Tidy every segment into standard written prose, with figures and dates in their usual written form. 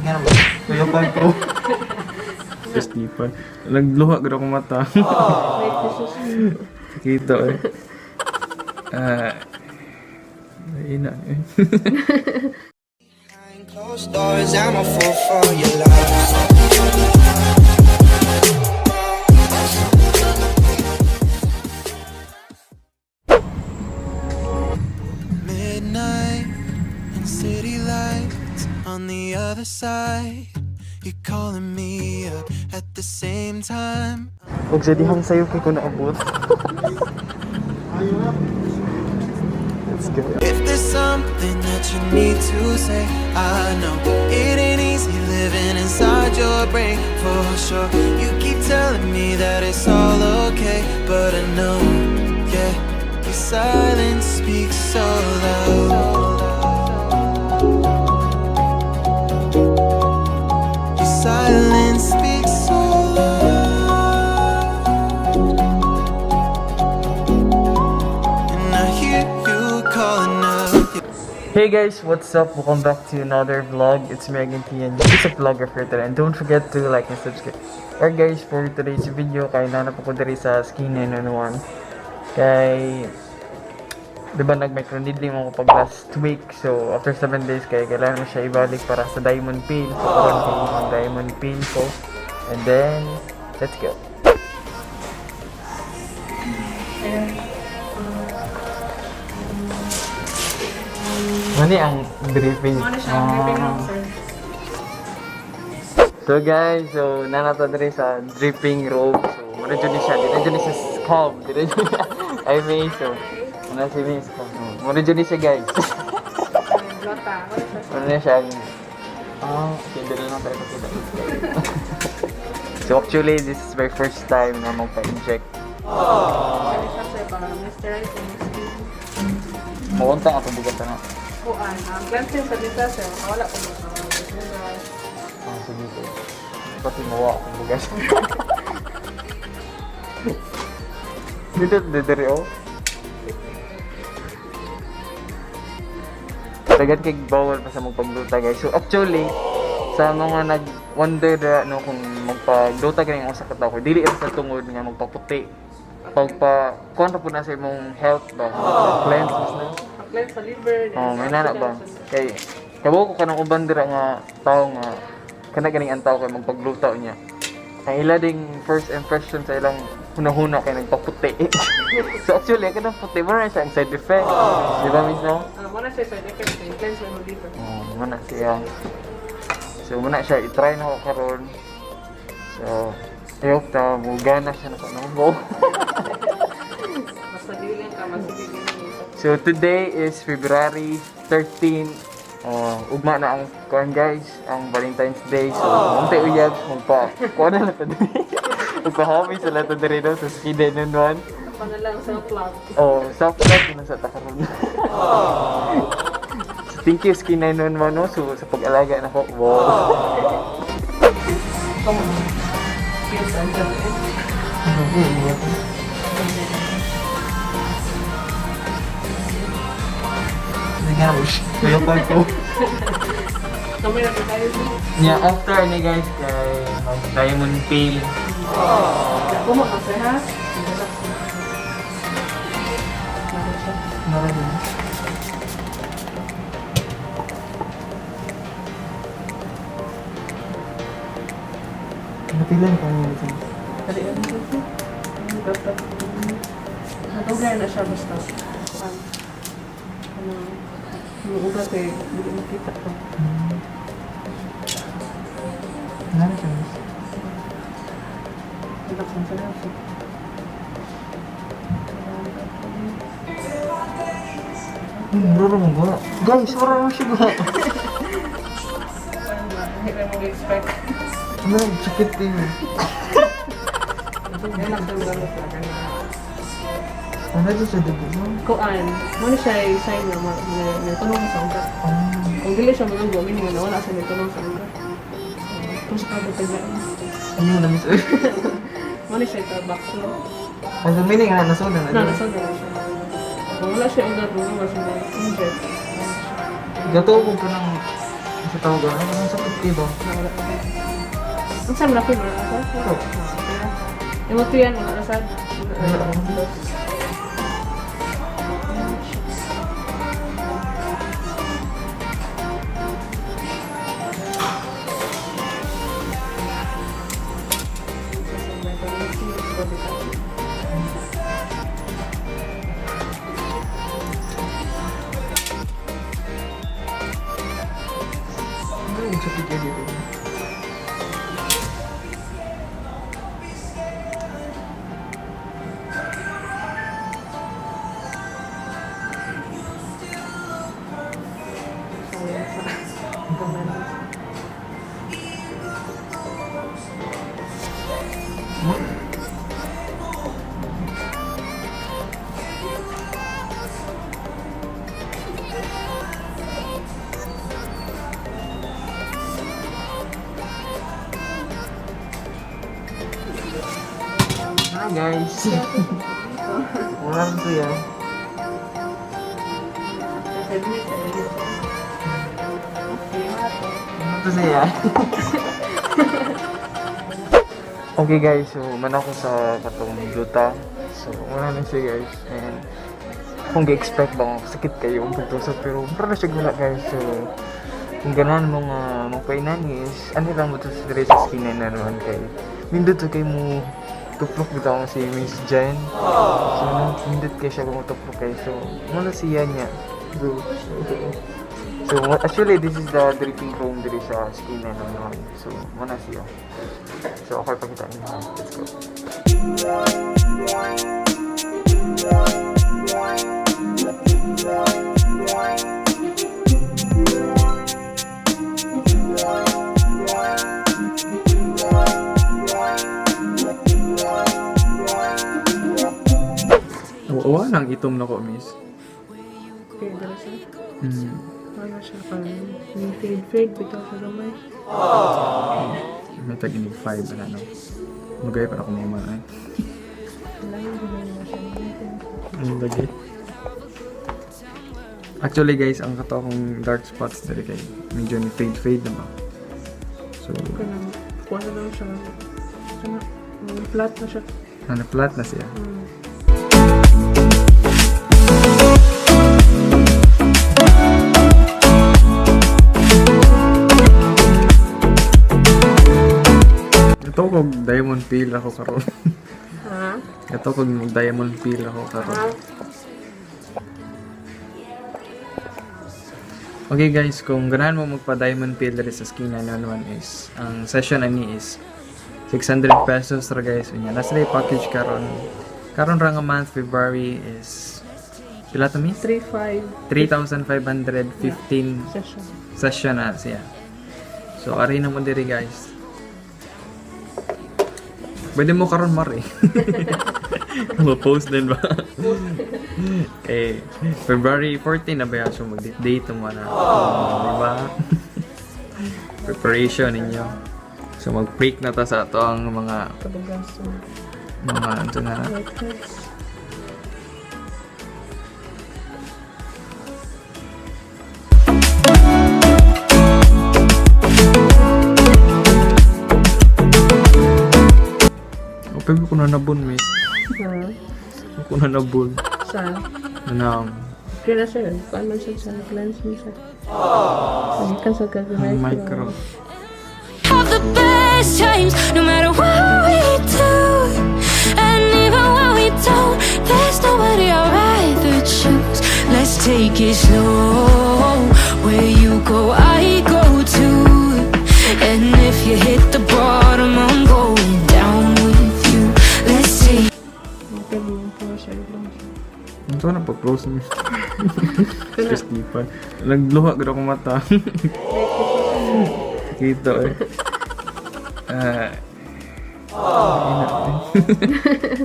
Sige na ba? Kuyukan ko. Stephen. Nagluha gud ako mata. Kita eh. Ah. Ina eh. Behind closed doors, I'm a fool for your love. Midnight and city lights on the other side. You're calling me up at the same time. Huwag sa dihang sayo kay ko naabot. Let's go. If there's something that you need to say, I know it ain't easy living inside your brain for sure. You keep telling me that it's all okay, but I know, yeah, your silence speaks so loud. Your silence speaks so loud. And I hear you calling out. Hey guys, what's up? Welcome back to another vlog. It's me again, Tian. This is a vlogger for today. And don't forget to like and subscribe. Alright guys, for today's video, kay nanap ako diri sa Skin 911. Kay, di ba nag-microneedling ako pag last week. So, after 7 days, kay kailangan mo siya ibalik para sa diamond peel. So, karon kay yung diamond peel ko. And then, let's go. Mani ang dripping. Ano siya, dripping room, sir. So guys, so nanato diri sa dripping robe. So mura jud ni siya, dili jud ni siya scum, dili jud niya. I mean, so muna si Miss scum. Mura jud ni siya, guys. Lota. Ano siya? Mura na siya. Ah, okay, dili lang tayo pakita. So actually, this is my first time na magpa-inject. Ano siya, sir, para moisturize ang skin. Muunta ako bugat na. Kuan, ang cleansing sa dita, sir, wala ko mo. Ah, sige ko. Pati mawa akong bugas. Dito, dito, oh. Dagan kay bawal pa sa magpagluta, guys. So actually, sa mga nag-wonder na no, kung magpagluta ka ng usa ka tawo, dili ra sa tungod nga magpaputi. Pagpa kuan ra pud na sa imong health ba? Cleanse mas na. Ang cleanse sa liver. Oh, may nana ba? Kay kabuo ko kanang uban dira nga tao nga kana ganing ang tao kay magpagluto niya. Ang ila ding first impression sa ilang hunahuna kay nagpaputi. So actually kanang puti mo na siya ang side effect. Di ba mismo? Ah, muna siya side effect, yung cleanse sa liver. Oh, muna siya. So muna siya i-try na ko karon. So I hope na mugana siya na sa mo. Basta dili lang ka, masige gini. So today is February 13. Ugma na ang kuan guys, ang Valentine's Day. So untay uyab magpa kuan na lang ta diri. Magpa-hobby sa lato diri no sa Ski Day nun one. Pa na lang self-love. Oh, self love na sa takaron. So, thank you Ski 911 no so sa pag-alaga nako. Wow. Come on. Yes, ang dami. ko. Kamay na tayo, sir. Yeah, after ni guys kay mag diamond peel. Kuma ka, sir, ha? Relax. Ano siya? Meron. Napilan ka niya dito. Dali lang ito. Dapat. Natugay na siya basta. Kuan. Ano, yung ugat eh, hindi makita ko. Meron siya, miss. Relax lang sa relax. Mura mo ba? Guys, mura mo siya ba? Kuan ba, hindi na mo expect. Ano, sakit din. Relax lang gamot lang. Ano. Ano ito sa dugo mo? Kuan, mo na siya yung sign na may tulong sa ugat. Kung dili siya madugo, meaning na wala siya may tulong sa ugat. Kung sa kabutag na. Ano na, miss? Mo na siya ito, backflow. Ang meaning nga, nasunan Na, na. nasa na siya. Kung wala siya ugat, wala siya inject. Gato ko pa ng Sa tawag, ano ang sakit diba? Nawala pa. Ang saan na wala na sa? Oo. Imo to yan, wala na sa. Wala. Ano yung sakit niya dito? Hi guys! Wala ko siya. Ano to siya? Okay guys, so man ako sa katong duta. So wala na siya guys. And kung gi-expect ba kung sakit kayo ang pagtusok, pero pero na siya gula guys. So kung ganahan mo nga magpainani is ano lang mo to sa diri sa skin na naman kay nindot sa kay mo tuplok bitaw ang si Miss Jen. So nindot kay siya kung tuplok kay, so muna siya niya. So actually this is the dripping room diri sa skin na naman. So muna siya. So okay, pakita niyo. Let's go. Wa nang itom na ko, miss. Okay, dala siya. Wala siya karon. Yung fade fade bitaw siya gamay. May tag inig 5 na no. Magay para akong mama ay. Lain gud na siya. Ang lagi. Actually guys, ang kato akong dark spots diri kay medyo ni fade fade na ba. So, Kanang kuha na lang siya. Kana flat na siya. ano, flat na siya. Ito kog diamond peel ako karon. Ha? Ito kog diamond peel ako karon. Okay guys, kung ganahan mo magpa-diamond peel diri sa Skin 911 is, ang session ani is 600 pesos ra guys. Unya, nasa na package karon. Karon ra nga month, February is pila to, miss? 3-5 3,515 session. Session na siya. So, ari na mo diri guys. Pwede mo karon mare. Mo-post din ba? Eh, February 14 na ba yan? So, mag-date mo na. Oh, di ba? Preparation ninyo. So, mag-break na ta sa ato ang mga Kabugaso. mga ano na. Whiteheads. Open ko na nabon, miss. Ha? Ako na nabon. Sa? Ano, Kaya na siya. Kuan man siya sa cleanse mo siya. Gikan sa kag ang micro. Have the best times, no matter what we do. And even when we don't, there's nobody I'd rather choose. Let's take it slow. Where you go, I go too. And if you hit the bottom, I'm going down with you. Let's take Okay, mo po siya. Lang siya. Ito na pag-close mo. Stress di pa. Nagluha gud akong mata. Kita eh. Ah. Ina, eh.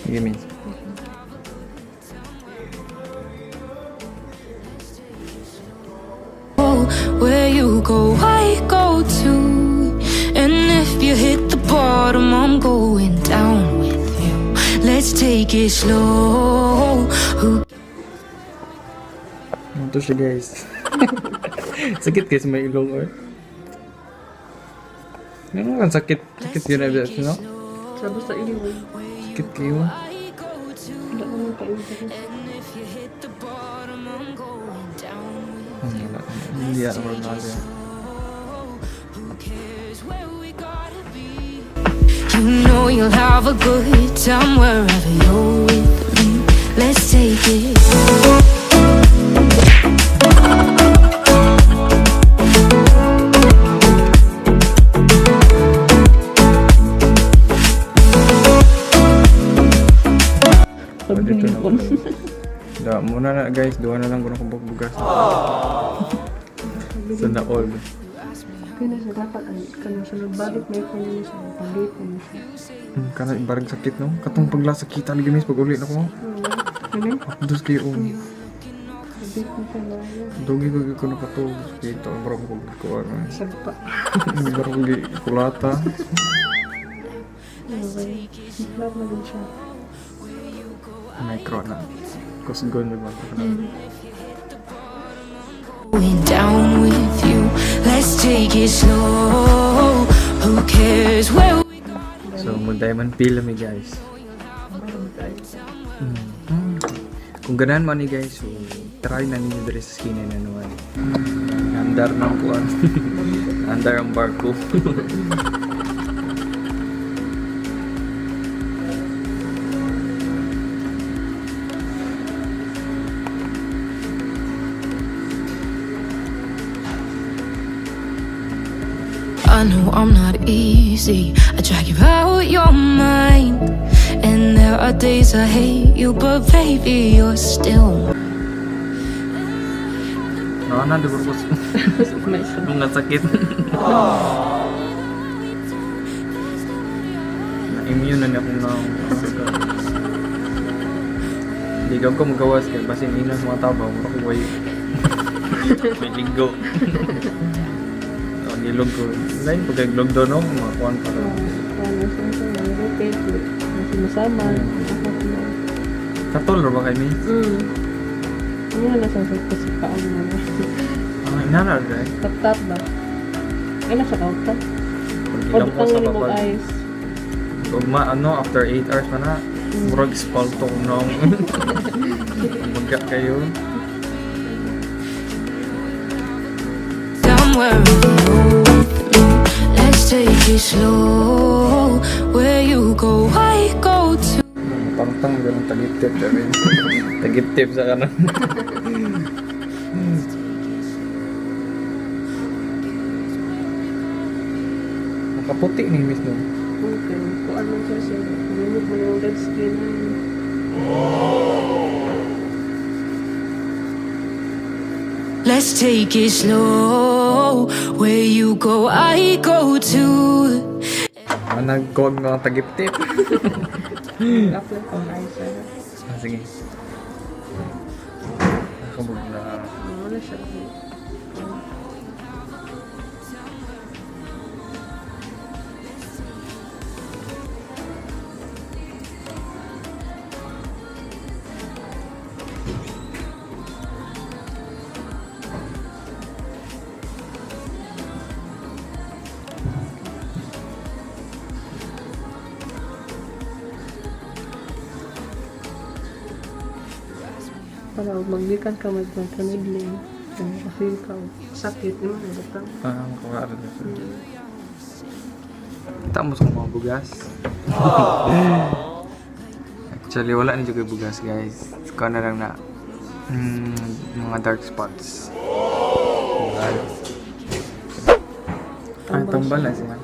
Sige, miss. Where you go, I go too. And if you hit the bottom, I'm going Let's take it slow. Who Ito siya, guys. Sakit guys, may ilong oy. Ano kan sakit? Sakit yun na no? Sabi sa iyo, eh. Sakit kayo. I go to. Wala naman kayo dito. And if you hit the bottom, I'm going down with Wala. Hindi ako na. Who cares where we gotta be? You know you'll have a good time wherever you're with me. Let's take it. Oh, dito na. Da, muna na guys, duha na lang ko na bugas. Sana all. Okay na siya dapat ay kanang sa balik may ko niya siya paglit mo siya. Kana barag sakit no. Katong paglasakita lagi miss pag uli na ko. Ano? Dos kayo. Paglit mo siya na. Dugi ko ko na kato. Kita ang barang ko ko ano. Sagpa. Barang ko gi kulata. Ano ba yun? Flat na din siya. Micro na. Kusgon ba? Going down with you. Let's take it slow. Who cares where we gotta So, mo diamond peel mi guys. Mm. Kung ganahan mo ni guys, so try na ninyo diri sa skin na naman. Andar na ang kuan. Andar ang barko. I know I'm not easy. I drag you out your mind. And there are days I hate you, but baby, you're still No, na di barko. May isa. Mga sakit. Na-immune na niya akong na. Hindi ko magawas kay basin inas mga tabaw, mura ko way. May linggo. Ang ilog ko. Lain pag ilog do no, mga kuan pa. Ano siya siya rotate. Masama. Ako na. Katol ra ba kay mi? Ano na sa sa paon mo na. Ah, inana ra. Tap-tap ba? Ay, nasa kauta. Pag O, ilang ko butang sa mo babag. eyes. Ugma ano after 8 hours pa na. Murag spalto ko nang. Magka kayo. down wherever you're with me. Let's take it slow. Where you go, I go too. Tangtang ganun tagip-tip sabi. Tagip-tip sa kanan. Nakaputi ni miss no. Okay. Kung ano siya siya. Limit mo yung dead skin. Let's take it slow. Where you go, I go too. Managkog mga tagip-tip. Apply ko ang eyes. Ah. Ah, sige. Nakabog na. Wala siya. Para maglikan ka mag-microneedling. Feel ka sakit mo butang. Ah, makakaroon na. Tamos ko mga bugas. Actually, wala na juga bugas, guys. Ikaw na lang na mga dark spots. Ay, tambal na siya.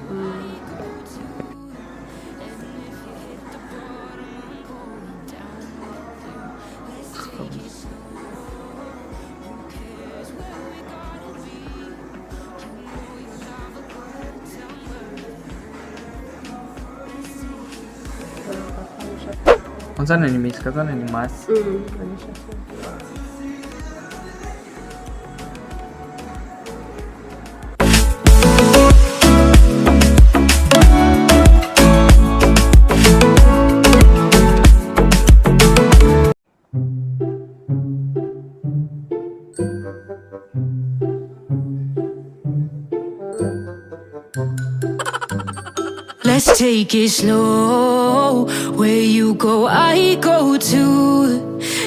Unsa na ni Miss? Kato na ni Mas? Ano siya siya. Let's take it slow. Where you go, I go too.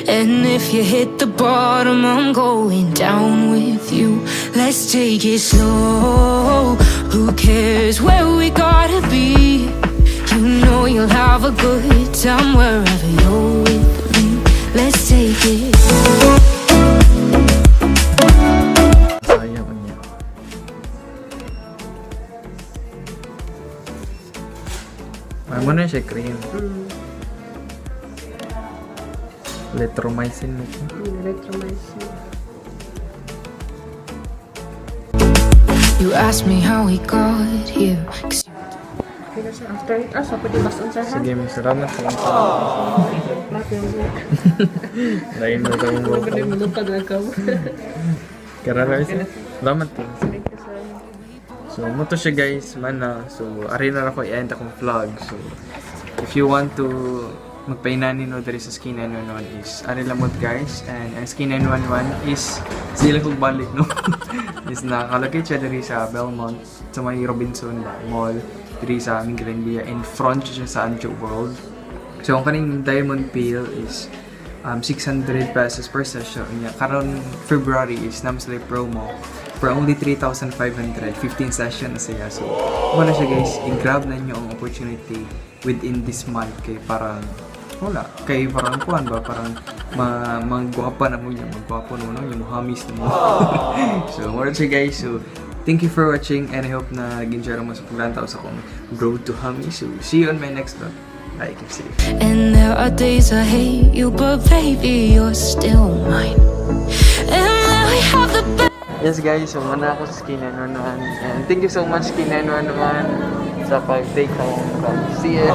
And if you hit the bottom, I'm going down with you. Let's take it slow. Who cares where we gotta be? You know you'll have a good time wherever you're with me. Let's take it. Sayang unya. Ay mo na siya cream. Erythromycin mo. Erythromycin. You asked me how we got here. 'Cause Okay na sir. After 8 hours, pwede mas sir ha? Sige, may salamat sa inyo. Lahat yung buhok. Lain mo sa mong Ano ba yung malupad na ka? Karara sir. Salamat po. Thank you, sir. So, mo to siya guys, mana. So, ari na ra ko i-end akong vlog. So, if you want to magpainani no diri sa Skin 911 is ari lamot guys, and ang Skin 911 is sila kog balik no is nakalocate siya diri sa Belmont sa may Robinson ba Mall diri sa aming Grandia in front siya sa Anjo World. So ang kaning diamond peel is 600 pesos per session niya. Karon February is nam sila promo for only 3,500, 15 session na siya. So, wala siya guys, i-grab na nyo ang opportunity within this month kay parang wala. Kay parang kuan ba, parang magwapa na mo niya, magwapo na mo niya, muhamis na mo. So, wala siya guys. So, thank you for watching and I hope na nag-enjoy mo sa paglantaw sa akong road to Hami. So, see you on my next vlog. Bye, keep safe. And there are days I hate you, but baby, you're still mine. And now we have the best. Yes guys, so muna ako sa Skin 911. And thank you so much, Skin 911, sa pag-take home vlog. See ya!